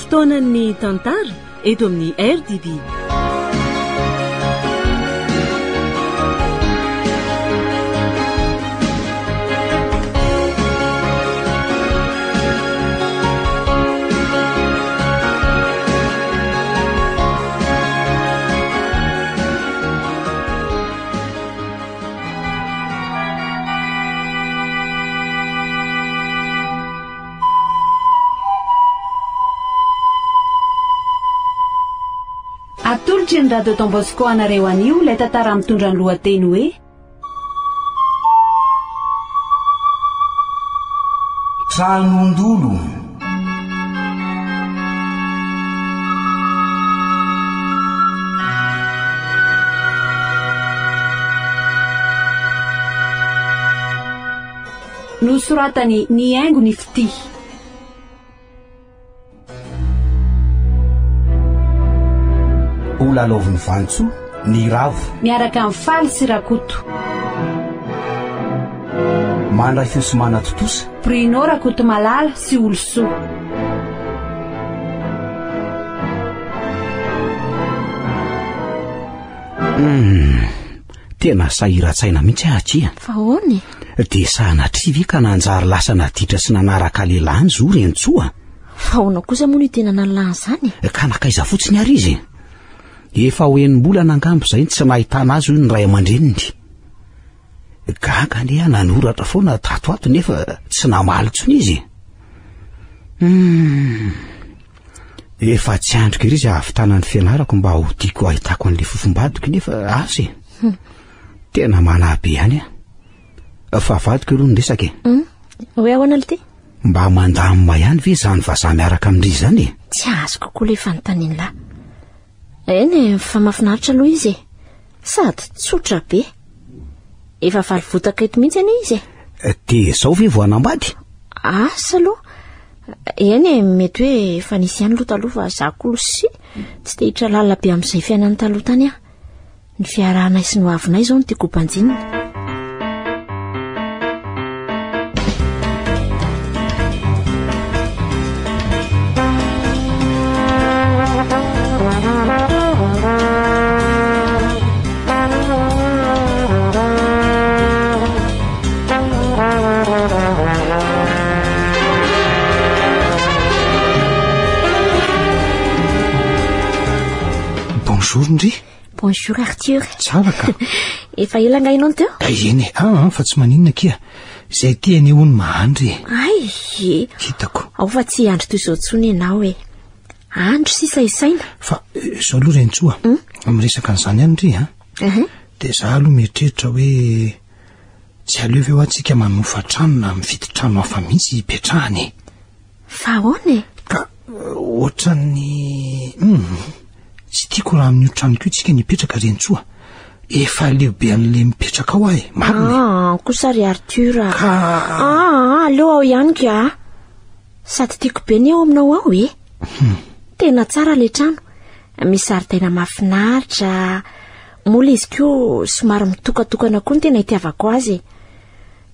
Fotoanan'ny tantara eto amin'ny RDB. Atolotry ny Radio Don Bosco anareo anio ilay tantara mitondra ny lohateny hoe Tranon-dolo. Nosoratany Ny haingo ny fitia. Ho lalaovin'i Vantsoa ny Ravo. Miaraka amin'i Faly sy Rakoto. Mandray feo sy manatontosa. Bruno Rakotomalala sy Olosoa. Hum, tena sahiran-tsaina mihitsy aho akia. Fa ahoana e? Dia sanatria ve ka nanjary lasa naditra sy nanaraka lehilahy ny zo Rentsoa? Fa ahoana kosa moa no itenana ny lahy an'izany e? Ka nankaiza fotsiny ary izy e? Efa ho enim-bolana angamba izay no tsy nahitana azy hoy ny ray aman-dreniny. Gaga anie aho nanoratra foana tato ato nefa tsy namaly intsony izy. Hum. Efa tsy andriko ery izy hahavitana ny fianarako mba ho tiako ahitako an'ilay fofombadiko nefa asa e. Hmm. Tena manahy be ihany aho. Fa vadiko aloha ny resaka e. Hmm. Hoe ahoana lty? Mba mandamina ihany ve izany vazaha miaraka amin-dry izany e? Tsy azoko koa ilay fanontanian'lahy. Eny e, fa mahafinaritra aloha izy e. Sady tsotra be. Efa valy votaka eto mihitsy anie izy e. Eh, dia izao ve vao hanambady? Asa aloha. Eny e, mety hoe efa nisy ihany aloha taloha fa za koa sy tsy te hiditra lalina be amin'izay fiainany taloha tany aho. Ny fiarahanay sy ny hoavinay izao no tiako hobanjinina. Bonjour ndry. Bonjour Arthur. Tsara ka. Efa ela angaha ianao no teo? Eh, eny e, ah, ah, fa tsy maninona akia. Izay aty anie hono mahandry e. Ay e. Hitako. Ao fa tsy hiandry toy izao intsony ianao e. Andro sisa isaina. Fa eh, izao aloha Rentsoa, hmm? miresaka an'izany ihany ry a. Uh-huh. Dia za aloha mieritreritra hoe tsy aleo ve ho antsika manofa trano na mividy trano hafa mihitsy hipetrahana e. Fa ahoana e? Ka ohatran'ny hum tsy tiako raha amin'io tranoko io tsika ny hipetraka Rentsoa. Efa leo be an'le mipetraka ao aho e, marina e. Ah, kosa ry Arthur a. Ka Ah, aleo ao ihany ka. Sady tiako be ny ao aminao ao e. Hmm. Tena tsara le trano. Misy zaridaina mahafinaritra. Moa le izy koa somary mitokatokana koa no tena itiavako azy e.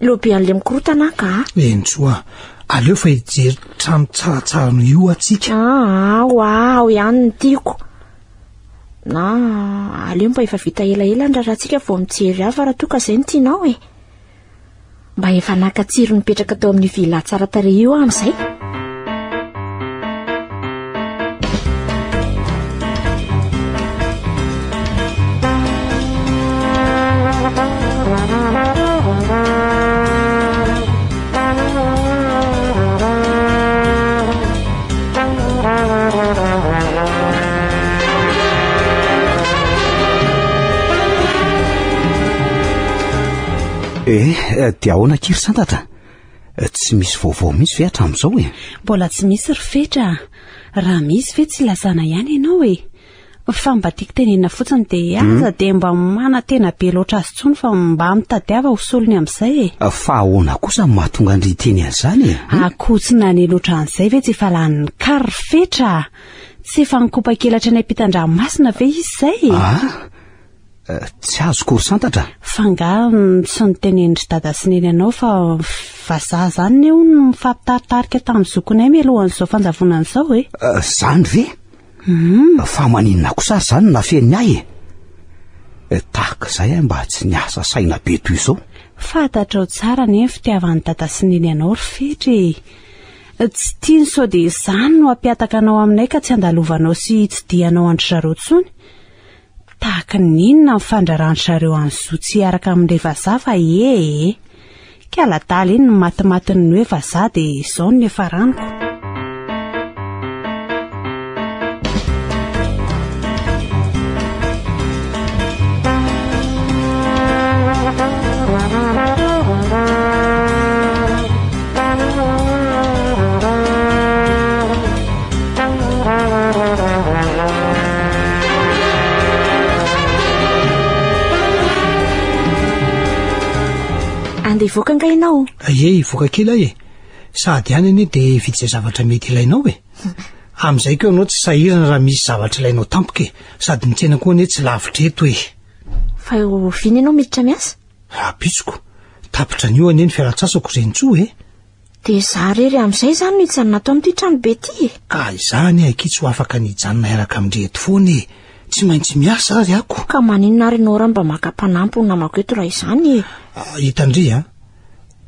Leo be an'le mikorotana aho ka. Entso a, aleo fa hijery trano tsaratsara noho io atsika. Ah, ao ao ihany ny tiako. Na aleo mba efa vita elaela ny raharahantsika vao mijery hafa raha toa ka izay no tianao e. Mba efa naka tsiro nipetraka tao amin'io villa tsara tarehy io aho amin'izay. Eh, dia ahoana akia ry Santatra? Tsy misy vaovao mihitsy ve hatramin'izao e? Mbola tsy misy ry Fetra a. Raha misy ve tsy ilazana ihany ianao e? Fa mba tiako tenenina fotsiny dia hmm? aza dia mba manantena be loatra azy intsony fa mba mitadiava ho solony amin'izay e. Fa ahoana kosa no mahatonga an-dry hiteny an'izany e? Hmm? Akoho tsy naneno ohatran'izay ve tsy efa lanin'ny kary ry Fetra a? Tsy efa nikopa-kelatra any ampitan-dranomasina ve izy izay e? Ah! Eh, tsy azoko ry Santatra. Fa angaha tsy notenenin-dry dada sy neny anao fa vazaha izany ne hono no mifampitaritarika tamin'ny zokinay mialohan'izao fanjavonana izao e. Eh, Zany ve? Fa maninona kosa ary zany no nafeniny ahy e? Eh, Tahaka izay aho mba tsy niasa saina be toy izao. Fantatrao tsara anie ny fitiavan'i Dada sy Neny anao ry Fetra e. Tsy tiany sao dia izany no hampihataka anao aminay ka tsy handalovanao sy hitsidihanao an-dry zareo intsony. Tahaka ny inona ny fandraran-dry zareo an'i Zo tsy hiaraka amin'ilay vazaha fa ee ee. K'aladala iny ny matimatin'ny hoe vazaha dia izao no niafaraniko. Andeha hivoaka angaha ianao? Ie, hivoaka kely aho e. Sady any anie dia hividy izay zavatra mety ilainao e. Amin'izay koa ianao tsy sahirana raha misy zavatra ilainao tampoka e. Sady ny tsena koa anie tsy lavitra eto e. Fa oviana ianao miditra miasa? Rahampitsoko. Tapitra anio anie ny fialantsasako Renintsoa e. Dia izaho irery amin'izay izany no hijanona ato amin'ity tranobe ity e! Ka izaho anie akia tsy ho afaka ny hijanona hiaraka amin-dry eto foana e! Tsy maintsy miasa ary ako. Ka maninona ary ianao raha mba maka mpanampy ho namako eto raha izany e? Ah, hitan-dry a!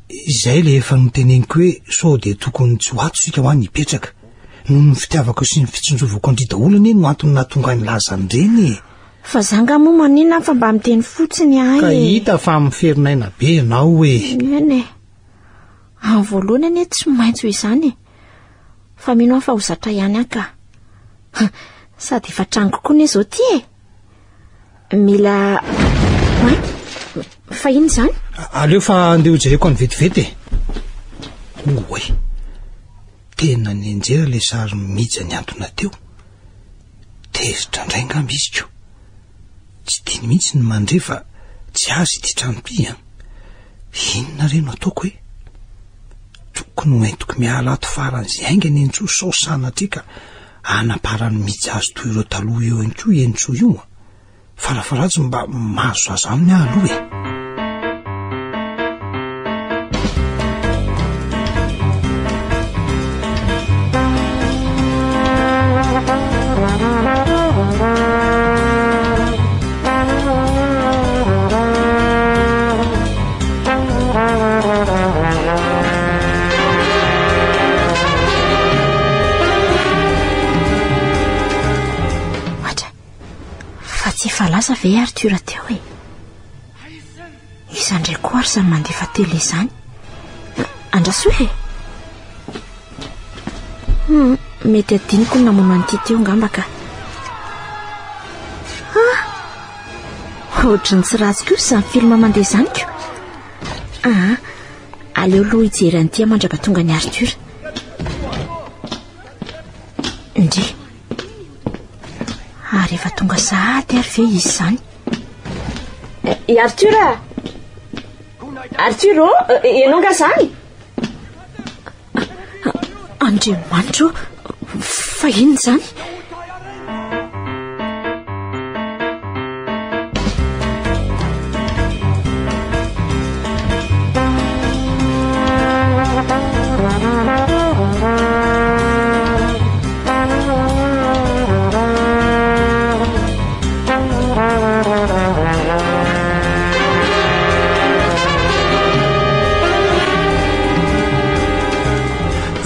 Izay ilay efa noteneniko hoe sao dia tokony tsy ho ato isika ho any hipetraka. Noho ny fitiavako sy ny fitsinjovako an-dry daholo anie no antony nahatonga ahy nilaza an'ireny e! Fa za nga moa maninona fa mba miteny fotsiny ahy e! Ka hita fa miferinaina be ianao e! Eny e! Amin'ny voalohany anie tsy maintsy ho izany e. Fa mino aho fa ho zatra ihany aho ka. Sady efa tranoko koa anie izao ty e. Mila... Oay, fa inona izany? Aleo fa andeha ho jereko any vetivety e. Oay, tena nianjera ilay sary mija nihantona teo. Tezitra indray angamba izy ko. Tsy tiany mihitsy ny mandre fa tsy azy ity trano ity an. Inona re no ataoko e? Tokony ho entiko miala ato faran'izay haingana Entsoa sao sanatria ka hanaparan'ny mihitsy azy toy ireo taloha eo ihany koa i Entsoa io an. Farafaharatsiny mba mahazo zaza aminy aho aloha e. Fa tsy efa lasa ve Arthur teo e? Iza indray koa ary izany mandefa télé izany? Andraso e! Hmm, mety adinoko ny namono an'ity teo angamba ka. Ah! Ohatry ny tsy ratsy kosa izany film mandeha izany ko. Ah, aleo aloha hijery an'ity aho mandrapatonga an'i Arthur. Ndry. Ary efa tonga sahady ary ve izy izany? I Arthur a! Arthur ô, ianao nga izany? Andriamanitra ô, fa inona izany?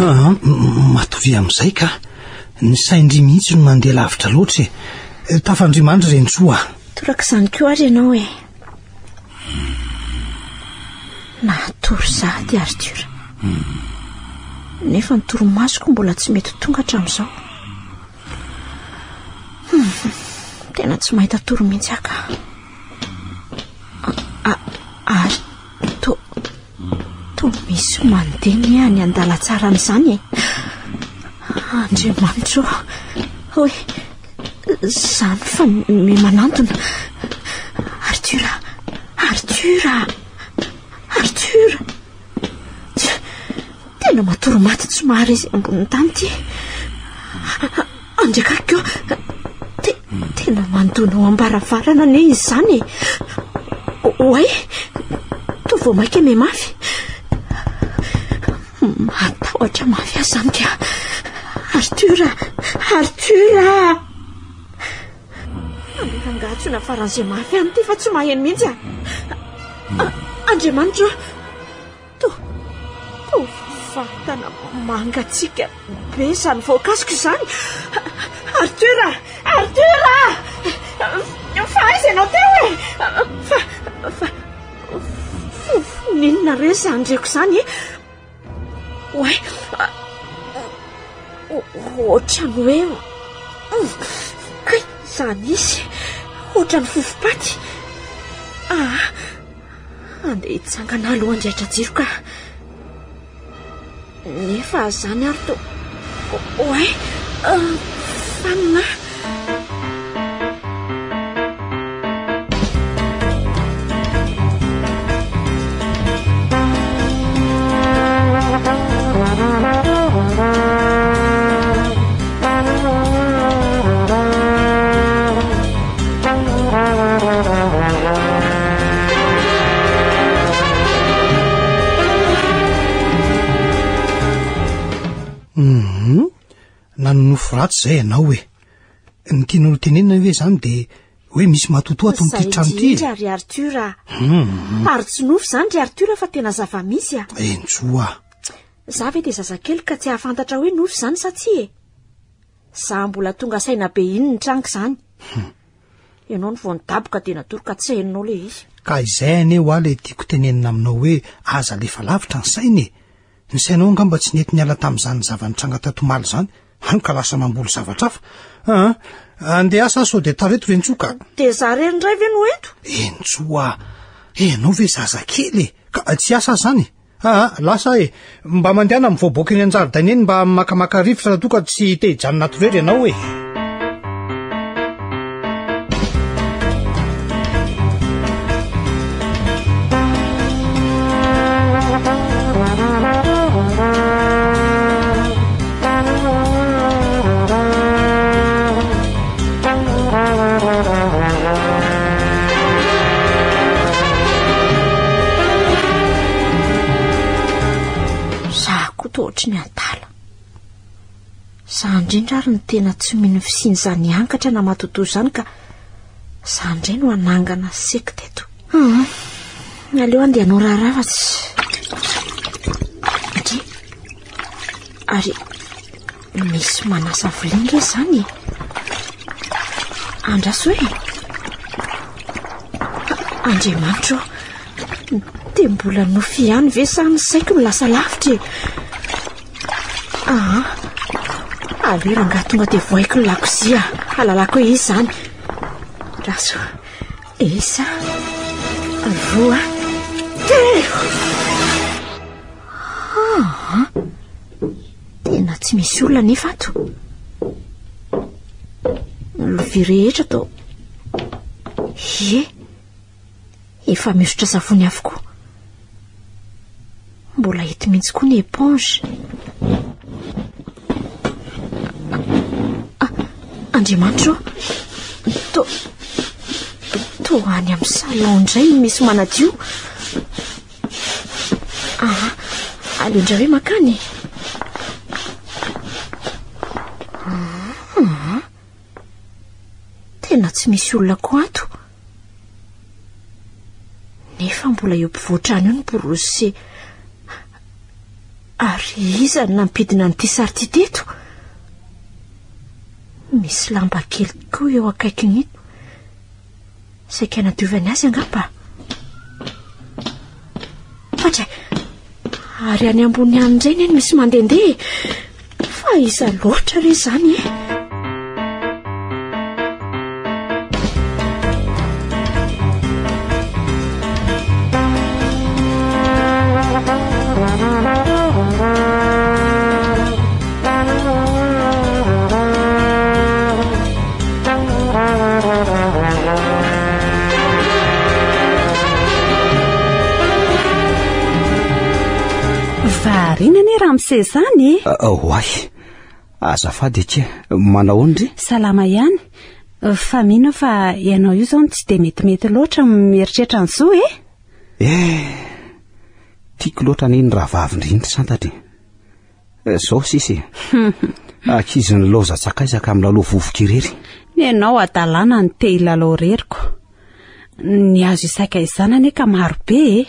Ah, matoria amin'izay ka. Ny sain-dry mihitsy no mandeha lavitra loatra e. Eh, tafandrimandry Rentsoa. Toraka izany koa ary ianao e. Natory sahady Arthur. Nefa ny torimasoko mbola tsy mety tonga hatramin'izao. Tena tsy mahita tory mihitsy aho ka. Ary to to misy mandeha ny any an-dalantsarana izany e. Andriamanitra ô. Hoy izany fa miha-manantona. Arthur, Arthur, Arthur. Tena matory maty tsy mahare izay ambonin'ny tany ity. Andriakariko, te, tena mandona ao am-baravarana anie izy izany e. Oay, toa vao mainka mihamafy. Ohatra mafy aho izany ka. Arthur! Arthur! Andeha rangahy antsoina faran'izay mafy any ity fa tsy maheno mihitsy ah. Andriamanitra ô! Toa, toa vatana mangatsiaka be izany voakasiko izany. Arthur! Arthur! Fa aiza ianao teo e? Fa, fa, N'inona re izany reko izany e? Oay, ohatran'ny hoe kay izany izy, ohatran'ny fofom-paty. Ah, andeha hitsangana aloha handraitra jiro ka. Nefa izany ary to... Oay, fanina. Hum, nanonofy ratsy izay ianao e. Ny tianao tenenina ve izany dia hoe misy matotoa ato amin'ity trano ity? Izay ry Arthur a. Hum. Ary tsy nofy izany ry Arthur fa tena zava-misy a. Entsoa. Za ve dia zazakely ka tsy hahafantatra hoe nofy izany sa tsia e? Za mbola tonga saina be iny nitranga izany. Ianao no vao nidaboka dia natory ka tsy henonao ilay izy. Ka izay anie hoa ilay tiako tenenina aminao hoe aza alefa lavitra ny saina e! Ny sainao angamba tsy nety niala tamin'izany zava-nitranga tato omaly izany, hany ka lasa mamboly zavatra hafa. Aa, andeha asa aho sao dia tara eto ry Entsoa ka. Dia za irery indray ve no eto? Entsoa a! Ianao ve zazakely e? Ka tsy hiasa aho izany e? Aa, lasa aho e! Mba mandehana mivoaboaka eny an-jaridaina eny mba makamaka rivotra raha toa ka tsy te hijanona ato irery ianao e! Za koa toa ohatry ny adala. Za indrindra ary no tena tsy mino ny fisian'izany angatra na matotoa izany ka za indray no hanangana sekta eto. Hum, aleo andeha hanao raharaha fa tsy... Ndry, ary misy manasa vilia nge izany e. Andraso e. Andriamanitro, dia mbola nofy ihany ve sa ny saiko no lasa lavitra e? Aa, aleo rangahy tonga dia vohaiko ny lakozia, halalako hoe iza izany. Raso, isa, roa, telo. Aa, tena tsy misy olona nefa ato. Ny lovia rehetra toa... Ie. Efa mihosotra savony avokoa. Mbola eto mihitsy koa ny éponge. Ah, Andriamanitro, to to any amin'ny salon indray no misy manadio. Ah, aleo indray hoe makany. Ah, tena tsy misy olona koa ato. Nefa mbola eo ampovoan-trano eo ny borosy sy... Ary iza no nampidina an'ity sary ity teto? Misy lamba kely koa eo akaikin'ito. Saika hanadiovany azy angamba. Fatra, ary any ambony any indray anie no misy mandehandeha e. Fa iza loatra re izany e? Variana anie ramose izany e. Ah, oay, azafady akia, manao ahoana ndry? Salama ihany, fa mino aho fa ianao io izao no tsy dia metimety loatra mieritreritra ny zo e. Eh, tiako loatra anie ny rahavavy ndry iny ry santatra e. Zao sisa e. Ankizy nilaozan-tsakaizaka milalao vovoka irery. Ny anao hadalana no te hilalao irery ko. Ny azo isakaizana anie ka maro be e.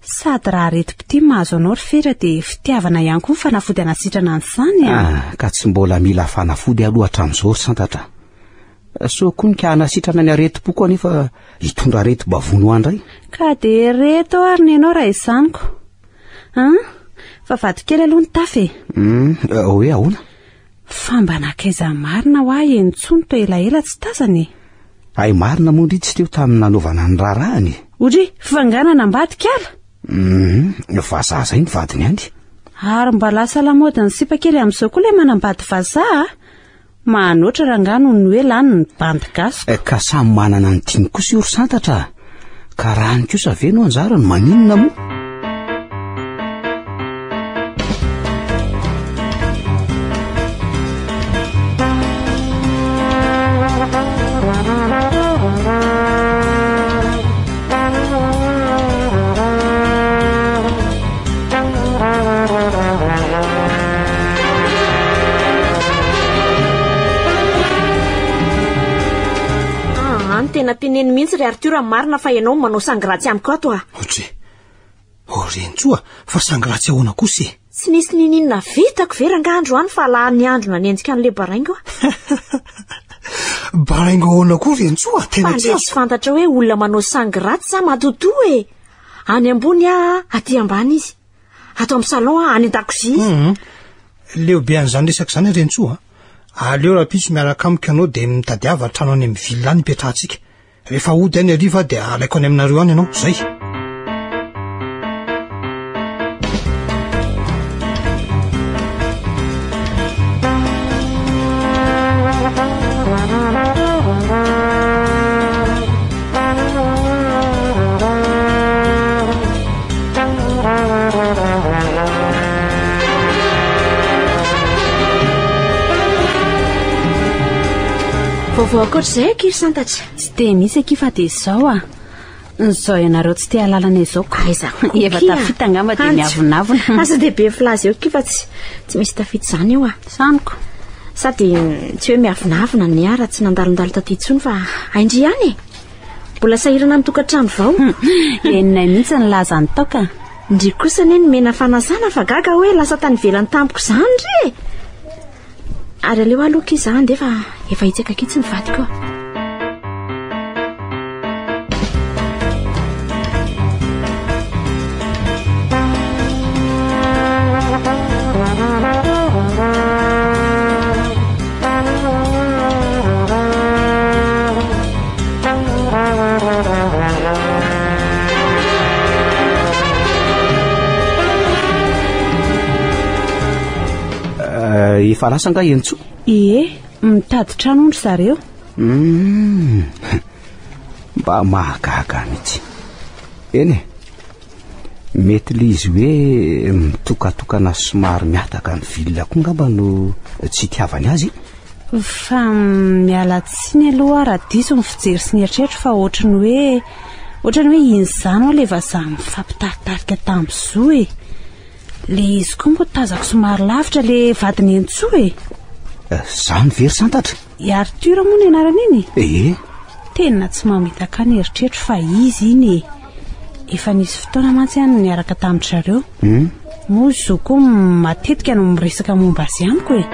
Sady raha aretim-pitia mahazo anao ry Fera dia fitiavana ihany koa ny fanafody hanasitrana an'izany a. Ah, ka tsy mbola mila fanafody aloha hatramin'izao ry Santatra. Soa koa ny ka hanasitrana ny aretim-poko anefa hitondra aretim-bavony ho ahy indray. Ka dia reto ary ny anao raha izany ko. An? Fa vato kely aloha ny tafy e. Hum, hoe ahoana? Fa mba nankaiza marina hoa eny intsony toa elaela tsy tazana e. Hay marina moa ndry tsy teo tamin'ny nanaovana ny raharahany e. Odry, fivangana ambadika ala? Hum, vazaha izay ny vadiny any. Ary mba lasa lamaodin'ny sipa kely amin'izao koa ilay manambady vazaha a! Manoatra rangahy noho ny hoe lany ny bandy gasy. Eh, ka samy manana ny tiany kosa io ry Santatra a! Ka raha any kosa ve no anjarany, maninona moa? Ah, ny tena teneno mihitsy ry Arthur marina fa ianao manao sangy ratsy amiko ato ah. Ohatry. Oh Rentsoa, fa sangy ratsy ahoana kosa e? Tsy nisy niniana vitako ve rangaha androany fa lany andro nanenjika an'ilay baraingo ah. Baraingo ahoana koa Rentsoa? Tena tsy azo. Tsy fantatra hoe olona manao sangy ratsy sa matotoa e. Any ambony aho, aty ambany izy. Ato amin'ny salon aho, any an-dakozia izy. Mhm. Leo be an'izany resaka izany Rentsoa a. Aleo rahampitso miaraka amiko ianao dia mitadiava trano any amin'ny ville any hipetrahantsika. Rehefa hody any hariva dia alaiko any aminareo any ianao. Zay. Vaovao ankoatr'izay akia ry Santatra? Tsy dia misy akia fa dia izao ah. Izao ianareo tsy te hahalala anay izao ko. Aiza koa Efa tafita angamba dia miavonavona. Aza dia be filaza eo akia fa tsy tsy misy tafita izany eo ah. Saniko. Sady tsy hoe miavonavona ny ahy raha tsy nandalondalo taty intsony fa hain-dry ihany e. Mbola sahirana amin'ny tokantrano vao. Henonay mihitsy ny lazany tao ka. Ndry kosa anie nomena fanasana fa gaga hoe lasa tany ivelany tampoka izany ndry e. Ary aleo aloha akia za handeha fa efa hitsaka akia ny vadiko a. Eh, efa lasa nga Entsoa? Ie, mitady trano hono ry zareo. Hmm. Mba mahagaga mihitsy. Eny e. Mety le izy hoe mitokatokana somary mihataka ny ville koa ngamba no tsy itiavany azy. Fa miala tsiny aloha aho raha diso ny fijery sy ny eritreritro fa ohatry ny hoe ohatry ny hoe iny izany hoa le vazaha mifampitaritarika tamin'i Zo e. Le izy koa moa tazako somary lavitra le vadin'i Entsoa e. Zany ve ry Santatra? I Arthur moa ny anaran'iny? Ee. Tena tsy mamitaka ny eritreritro fa izy iny e. Efa nisy fotoana mantsy aho niaraka tamin-dry zareo. Hmm? Moa izy koa matetika no miresaka momba azy amiko e.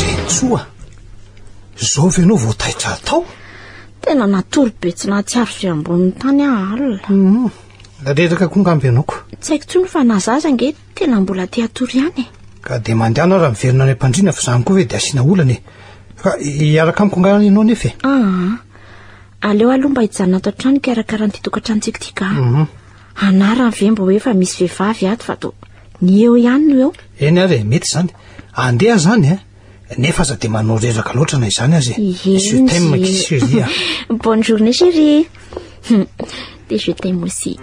Rentsoa, zao ve ianao vao taitra atao? Tena natory be tsy nahatsiaro izay ambonin'ny tany aho alina. Hmm. Reraka koa ngamba ianao ko. Tsy haiko intsony fa na zaza ange tena mbola te hatory ihany e. Ka dia mandehana raha miverina any am-pandriana fa izany koa ve dia asiana olana e. Ka hiaraka amiko angaha ianao nefa e? Aa, aleo aloha mba hijanona ato an-trano hikarakara an'ity tokantranontsika ity ka. Mhm. Anarany ve mba hoe efa misy vehivavy ato fa toa ny eo ihany no eo. Eny ary e, mety izany. Andeha izany e. Nefa aza dia manao reraka loatra na izany aza e. Je t'aime chérie. Bonne journée chérie. Dia je t'aime aussi.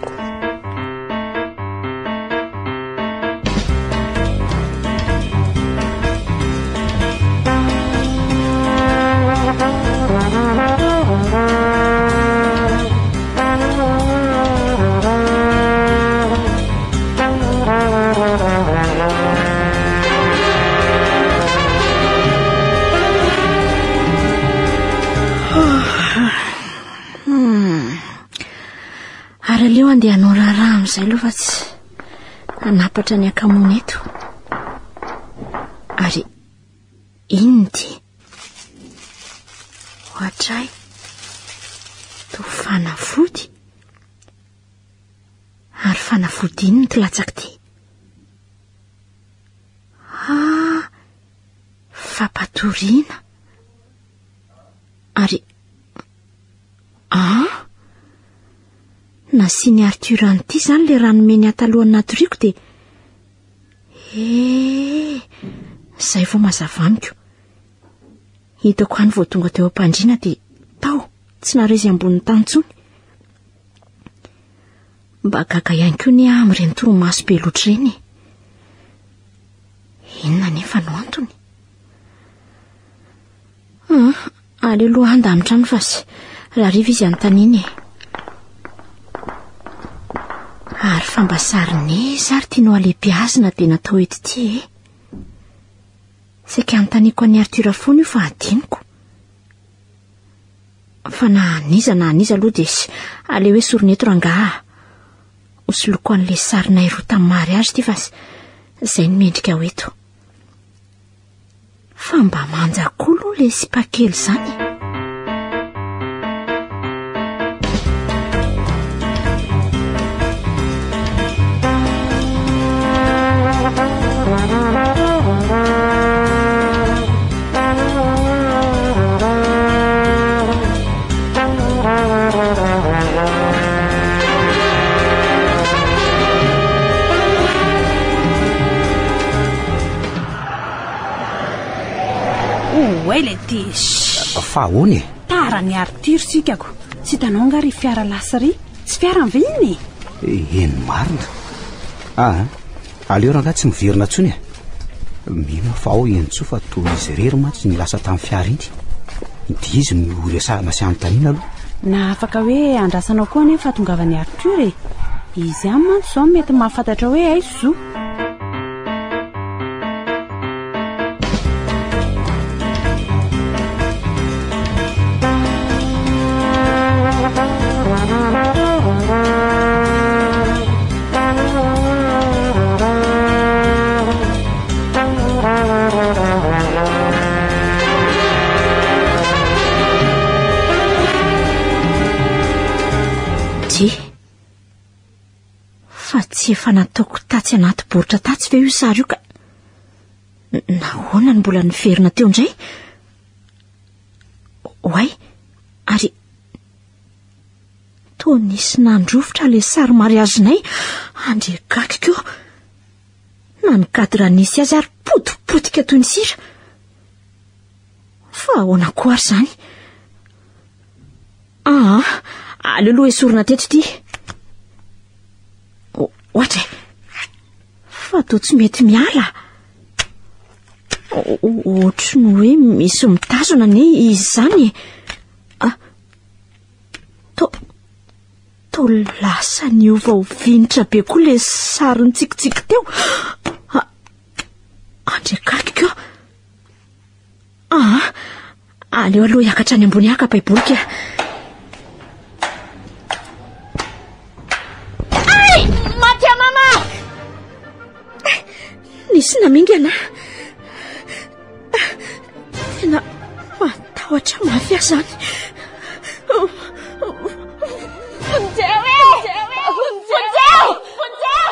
Ary aleo andeha hanao raharaha amin'izay aloha fa tsy hanapatra ny akamoana eto. Ary inona ity? Ohatray, toa fanafody. Ary fanafody inona ity latsaka ity? Ah, fampatoriana. Ary ah! Nasian'i Arthur an'ity izany ilay rano nomeny ahy talohan'ny natoriako dia eh, izay vao mazava amiko. Hitako any vao tonga teo am-pandriana dia tao, tsy narezy ambonin'ny tany intsony. Mba gaga ihany koa ny ahy amin'ireny torimaso be loatra ireny e. Inona anefa no antony? Ah, aleo aloha handamitra any fa sy raha hariva izy anontaniana e. Ary fa mba sarin'iza ary ity nohalehibeazina dia natao eto ity e? Saika anontaniako an'i Arthur foana io fa adinoko. Fa na an'iza na an'iza aloha dia aleo esorina eto rangaha a! Hosoloiko an'ilay sarinay roa tamin'ny mariage ity fa izay no mendrika ho eto. Fa mba manja koa aloha ilay sipa kely izany e! Oay le ty. Fa ahoana e? Tara ny Arthur sikako. Tsy hitanao angaha ry fiara lasa ry? Tsy fiara ve iny e? Eny marina. Ah, Aleo rangahy tsy miverina intsony e. Mino aho fa ao Henintsoa fa toa izy irery mantsy no lasa tamin'ny fiara iny. Dia izy no horesahana sy hanontaniana aloha. Na afaka hoe andrasanao koa anie ny fahatongavan'i Arthur e. Izy ihany mantsy izao no mety mahafantatra hoe aiza zo. Fa tsy efa nataoko tatsy anaty boritra tatsy ve io sary io ka Nahoana no mbola niverina teo indray? Oay, ary toa nisy nandrovitra ilay sary mariazinay, andriakakiko io. Na ny cadre nisy azy ary potipotika toy ny sira. Fa ahoana koa ary izany? Aa, aleo aloha esorina teto ity. Ohatra e. Fa toa tsy mety miala. Ohatry ny hoe misy mitazona anie izy izany e. Ah, to, to lasa niova ho vinitra be koa ilay sary nitsikitsiky teo. Ah, andriakakiko. Ah, aleo aloha hiakatra any ambony haka baiboly ka. Ay, maty aho mama! Nisy namingana. Tena matahotra mafy aho izany. Vonjeo e! Vonjeo! Vonjeo!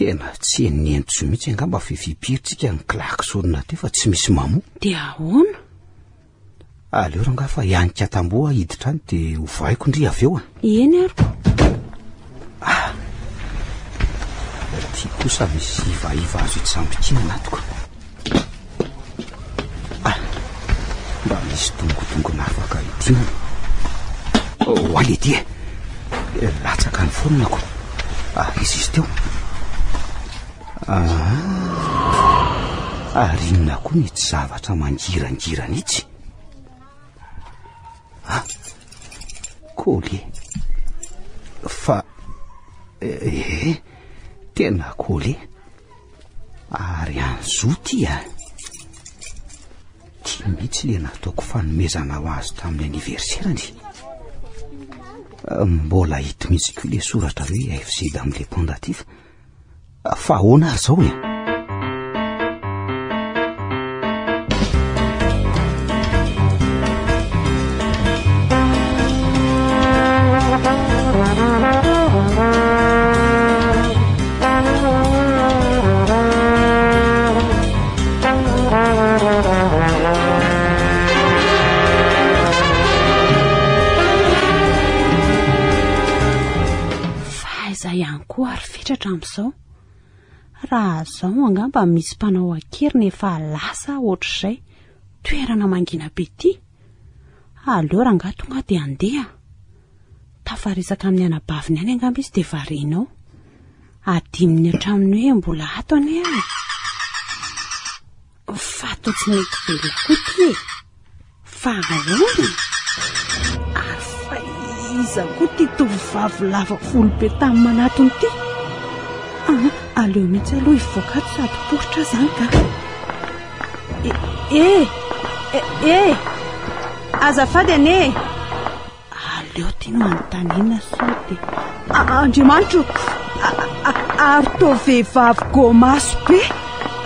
Tena tsy henonentso mihitsy angamba fifipiry tsika ny klaxon teo fa tsy misy mamoa. Dia ahoana? Aleo rangaha fa hianika tamboho aho hiditra any dia hovaiko ndry avy eo a. Eny ary. Ah! Ity kosa misy ivaiva azo itsambikinana ato ka. Ah! Mba misy dongodongona afaka idinana. Oh, ale ety e. Latsaka ny fononako. Ah, izy izy teo. Ah, ary inona koa ny itsy zavatra mangirangirana itsy? Ah, collier. Fa, eh, tena collier. Ary any zo ty a. Ty mihitsy le nataoko fanomezana ho azy tamin'ny anniversaire-ny. Mbola hita mihitsy koa le soratra hoe FZ amin'le pendatif. Fa ahoana ary izao e? Fa aiza ihany koa ary fetra hatramin'izao? Raha izao angamba misy mpanao an-keriny efa lasa ohatr'izay toerana mangina be ity. Aleo rangahy tonga dia handeha. Tafaresaka amin'ny anabaviny any angamba izy dia variana ao. Adinony hatramin'ny hoe mbola ato anie aho. Fa toa tsy mety velona koa ity e. Fa ahoana? Ary fa iza koa ity tovovavy lava volo be tany manatona ity? Ah, aleo mihitsy aloha hivoaka ato sady poritra izany ka. E, e, e, e, azafady anie e. Aleo ty no anontaniana sao dia... Andriamanitro! Ary toa vehivavy gomaso be!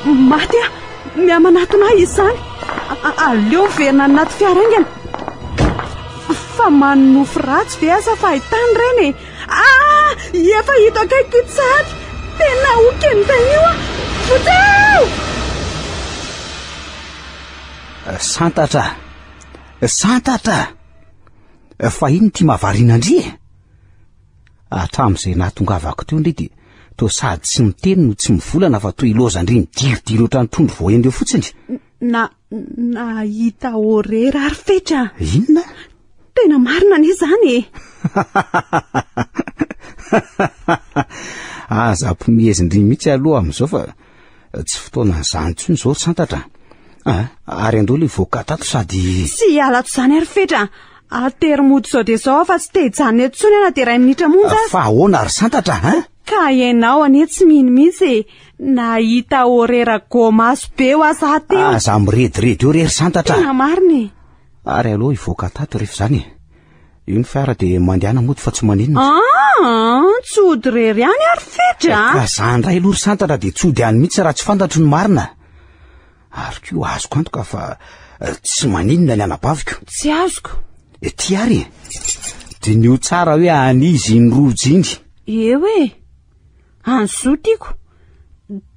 Maty aho! Mihamanatona ahy izany! Aleo miverina any anaty fiara haingana! Fa manonofy ratsy ve aza fa ahitana ireny e! Ah! Efa hita akaiky ito sahady! Tena ho kendaina io aho! Vonjeo! Santatra! Santatra! Fa ino ity mahavariana an-dry e? Hatramin'izay nahatongavako teo ndry dia toa sady tsy miteny no tsy mivolana fa toa ilaozan-dry midiridiry ohatran'ny trondro voahendy eo fotsiny. Na, nahita horera ary Fetra. Inona? Tena marina anie izany e! Aza ampomehezin-dry mihitsy aloha amin'izao fa Tsy fotoanan'izany intsony izao ry Santatra a! Ary andao ilay voaka tato sady... Tsy hiala ato izany ary Fetra a! Atery mody izao dia izao aho fa tsy te hijanona eto intsony aho na dia iray minitra monja aza. Fa ahoana ry Santatra a? Ka ianao anie tsy mino mihitsy e! Nahita horera gomaso be hoa za teo. Aza mirediredy eo re ry Santatra a! Tena marina e! Ary aleo hivoaka tato rehefa izany e! Io ny fiara dia mandehana mody fa tsy maninona. Ah, tsy hody irery ihany ary Fetra a! Ka za indray aloha ry Santatra dia tsy hody any mihitsy raha tsy fantatro ny marina. Ary koa azoko antoka fa eh, tsy maninona ny anabaviko. Tsy azoko. Ety ary e. Diniho tsara hoe an'iza iny rojo iny. Eo e. Any zo tiako.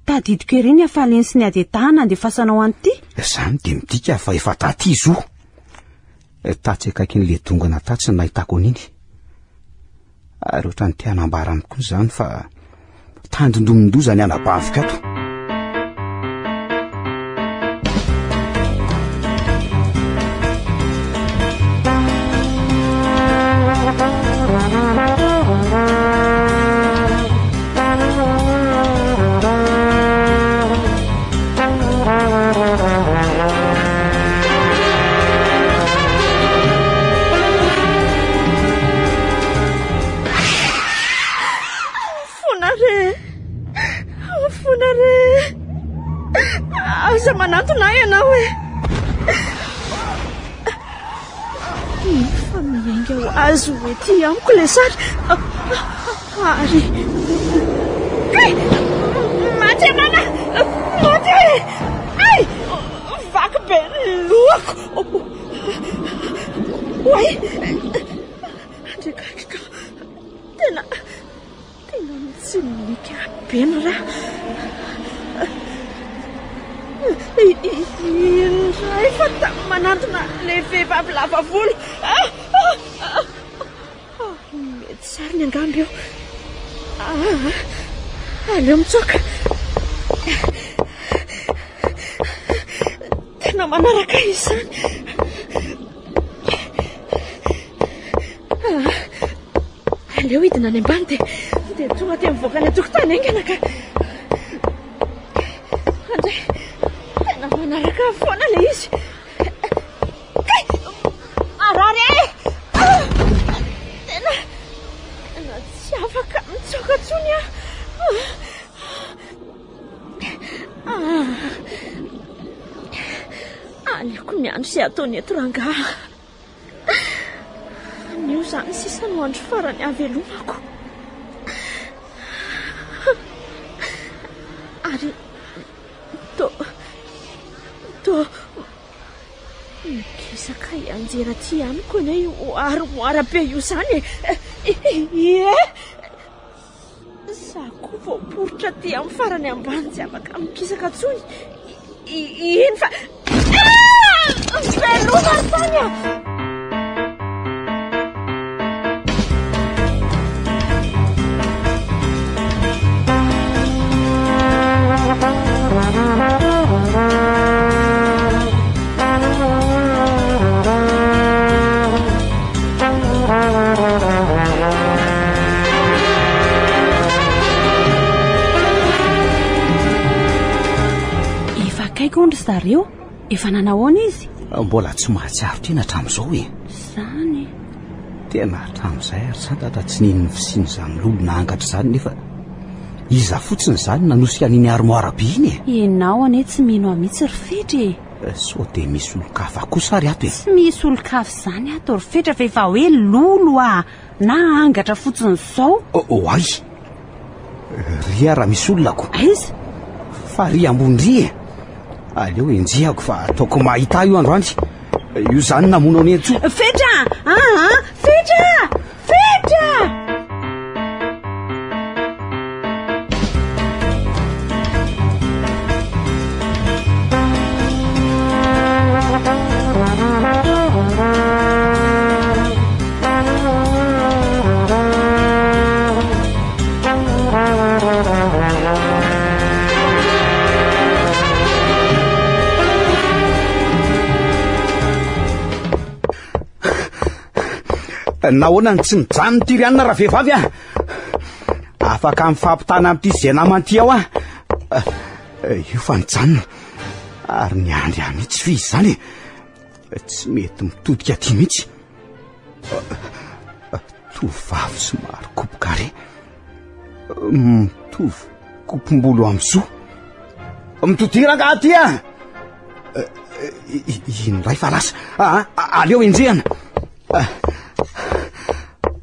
Tadidiko ery ny hafaliany sy ny hadetahana andefasanao an'ity. Izany dia midika fa efa taty zo. Tatsy akaikin'ilay dongana tatsy no nahitako an'iny. Ary ohatran'ny te hanambara amiko koa izany fa tandindomin-doza ny anabaviko ato. Mifona re! Mifona re! Aza manantona ahy ianao e! Nefa miainga ho azy ho ety amiko ilay sary. Ary... Kay! Maty e mama! Maty e! Ay! Vaky be ny lohako! Oay! Andriakarika! Tena... Tena... Tena mitsilika be ny ra. Indray fa tamin'ny manantona ilay vehivavy lava volo. Ah, ah, ah. Mety sariny angamba io. Aleo mitsoaka. Tena manaraka izany. Aleo hidina any ambany dia dia tonga dia mivoaka any an-tokotany haingana ka. Andray, tena manaraka foana ilay izy. Kay! Marary e! Tena tena tsy afaka mitsoaka intsony aho. Aleoko miandry izay ataony eto rangahy. Anio izany sisa no andro farany havelomako. Ary to to mikisaka hianjera aty amiko anie io armoire be io izany e. Ie! Za koa vao poritra aty amin'ny farany ambany tsy afaka mikisaka intsony. Iny fa... Ah! Veloma ry tany a! Efa akaiky hono ry zareo. Efa nanahoana izy? Mbola tsy mahatsiaro tena hatramin'izao e. Izany. Tena hatramin'izay ary santatra tsy nino ny fisian'izany lolo na angatra izany nefa iza fotsiny izany nanosika an'iny armoire be iny e. Ianao anie tsy mino ahy mihitsy ry Fetra e. Sao dia misy olon-kafa kosa ary ato e? Tsy misy olon-kafa izany ato ry Fetra fa efa hoe lolo ah, na angatra fotsiny izao. Oay! Ry raha misy olona ko. Aiza? Fa ry ambony ry e. Aleo enjehako fa ataoko mahita ahy io androany. Io izany namono an'i Entsoa. Fetra! Ah, ah! Fetra! Fetra! Nahoana no tsy mijanona ity ry anona ravehivavy a? Afaka mifampitana amin'ity izay namany ity ao aho. Io fa nijanona. Ary niandry ahy mihitsy ve izy izany e? Tsy mety mitodika aty mihitsy. Tovovavy somary kopokare. Mitovy kopombolo amin'ny zo. Mitodira angaha aty a! Iny indray fa lasa. Ah, aleo enjehana.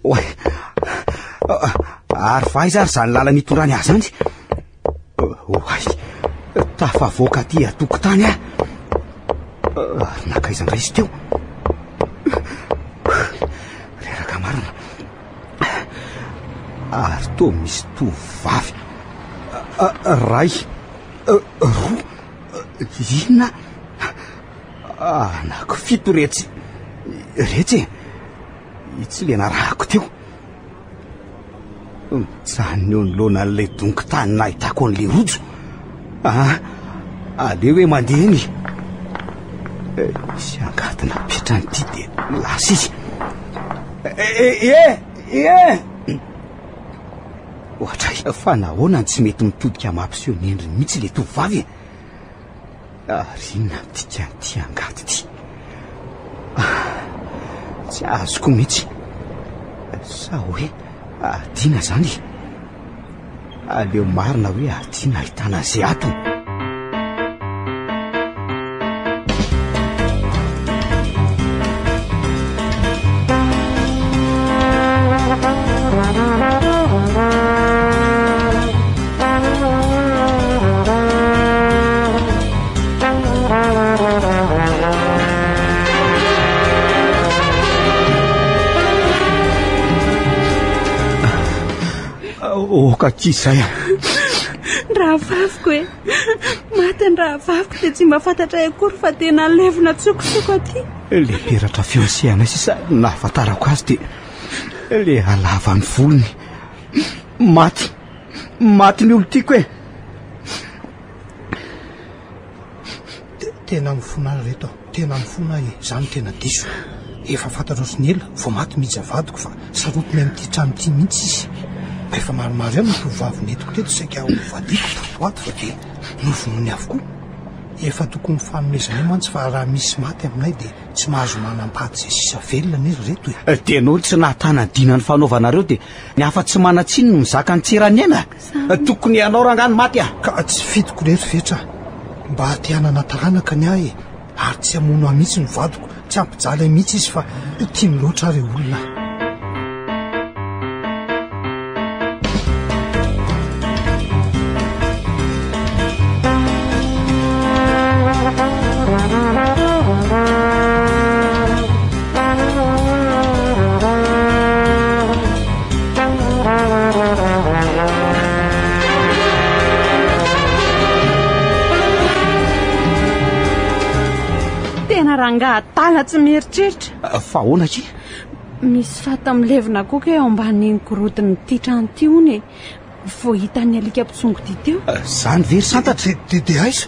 Oay. Ary fa aiza ary izany lalana itondrany azy izany? Oay. Tafavoaka aty an-tokotany aho. Ary nankaiza indray izy teo? Reraka marina. Ary toa misy tovovavy. Ray, roa, inona? Anaky fito retsy. Retsy e. Itsy le narahako teo. Mijanona eo anoloana an'ilay donky tany nahitako an'ilay rojo. Ah, aleo hoe mandeha eny. Eh, misy angady napetrany ity dia lasa izy. Eh, eh, eh! Ohatray, fa nahoana no tsy mety mitodika mampiseho ny endriny mihitsy ilay tovovavy e? Ary inona ny dikan'ity angady ity? Tsy azoko mihitsy. Sa hoe adina izany e? Aleo marina hoe adina ahitana azy ato. Aoka akia izay a. Rahavaviko e. Maty ny rahavaviko dia tsy mba fantatray akory fa tena levona tsokosoko aty. Le peratra fiancé anay sisa nahafantarako azy dia le halavan'ny volony. Maty. Maty ny olon-tiako e. Tena mifona ahy reto a, tena mifona ahy e, za no tena diso. Efa fantatro sy ny ela vao maty mihitsy vadiko fa sarotiny amin'ity trano ity mihitsy izy. Mba efa maromaro ihany ny tovovavy nentiko teto saika ho vadiko tato ho ato fa dia novonoiny avokoa. Efa tokony fanomezanay mantsy fa raha misy maty aminay dia tsy mahazo manambady izay sisa velona anie ry reto e. Dia noho ny tsy nahatana-dina ny fanaovanareo dia ny hafa tsy manan-tsiny no mizaka ny tsiran'ny aina. Tokony ianao rangahy no maty a! Ka tsy fidiko lery Fetra a! Mba te hanana taranaka ny ahy e! Ary tsy hamono ahy mihitsy ny vadiko, tsy hampijaly ahy mihitsy izy fa tiany loatra ahy re olona a! Tena rangaha adala tsy mieritreritra. Ah, fa ahoana akia? Misy faty milevina koa kay ao ambanin'iny gorodon'ity trano ity hono e. Vao hitan'ny alika mpitsongo ity teo. Ah, zany ve ry santatra? De de aiza?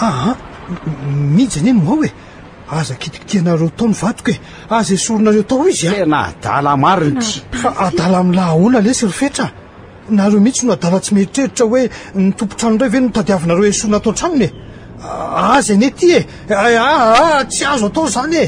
Aa, mijy anie no ao e. Aza kitikitihanareo tao ny vadiko e! Aza esorinareo tao izy a! Tena adala marina ity! Fa adala amin'lah ahoana lesy ry Fetra a? Nareo mihitsy no adala tsy mieritreritra hoe ny tompon-trano indray ve no tadiavinareo esorina ato an-tranony e! Azy anie ity e! Aa tsy azo atao izany e!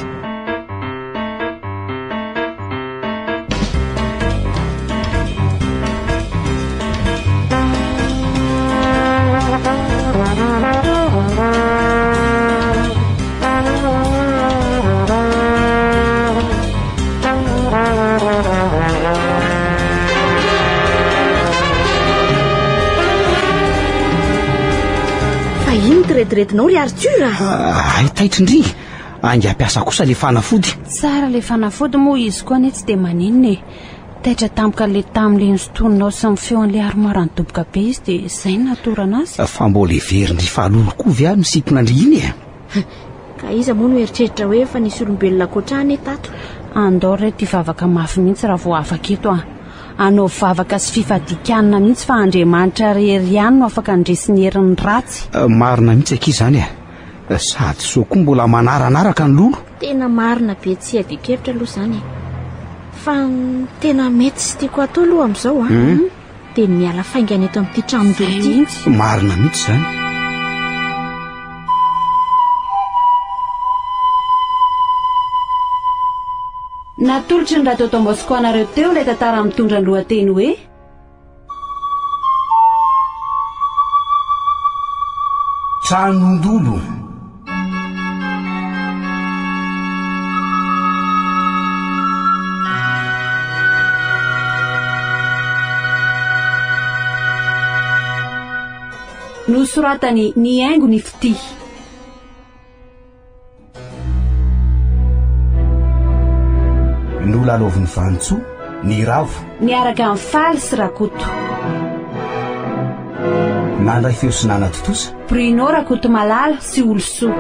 Fa ino ty rediredinao ry Arthur a? Ah, ay taitra indry. Ainga ampiasa kosa le fanafody. Tsara le fanafody moa izy koa anie tsy dia maninona e. Taitra tampoka le tamin'le nosintoninao sy ny feon'le armoire nidoboka be izy dia izay no natorana azy. Fa mbola heverin-dry Falolo koa ve aho misintona an-dry iny e? Ka iza moa no eritreritra hoe efa nisy olombelona ankoatra ahy anie tato? Andao re ty vavaka mafy mihitsy raha vao afaka eto ah. Anao vavaka sy fifadikanina mihitsy fa Andriamanitra rery ihany no afaka handresy ny herin'ny ratsy. Marina mihitsy akia izany e. Sady soa koa mbola manaranaraka ny lolo. Tena marina be tsy iadian-kevitra aloha izany e. Fa ny tena mety sy tiako hatao aloha amin'izao an, hmm? dia ny miala faingana eto amin'ity tranon-dolo ity. Mihitsy. Marina mihitsy izany. Natolotry ny Radio Don Bosco anareo teo ilay tantara mitondra ny lohateny hoe Tranon-dolo. Nosoratany Ny haingo ny fitia. Nolalaovin'i Vanintsoa, Niravo. Niaraka amin'i Faly sy Rakoto. Nandray feo sy nanatontosa. Bruno Rakotomalala sy Olosoa.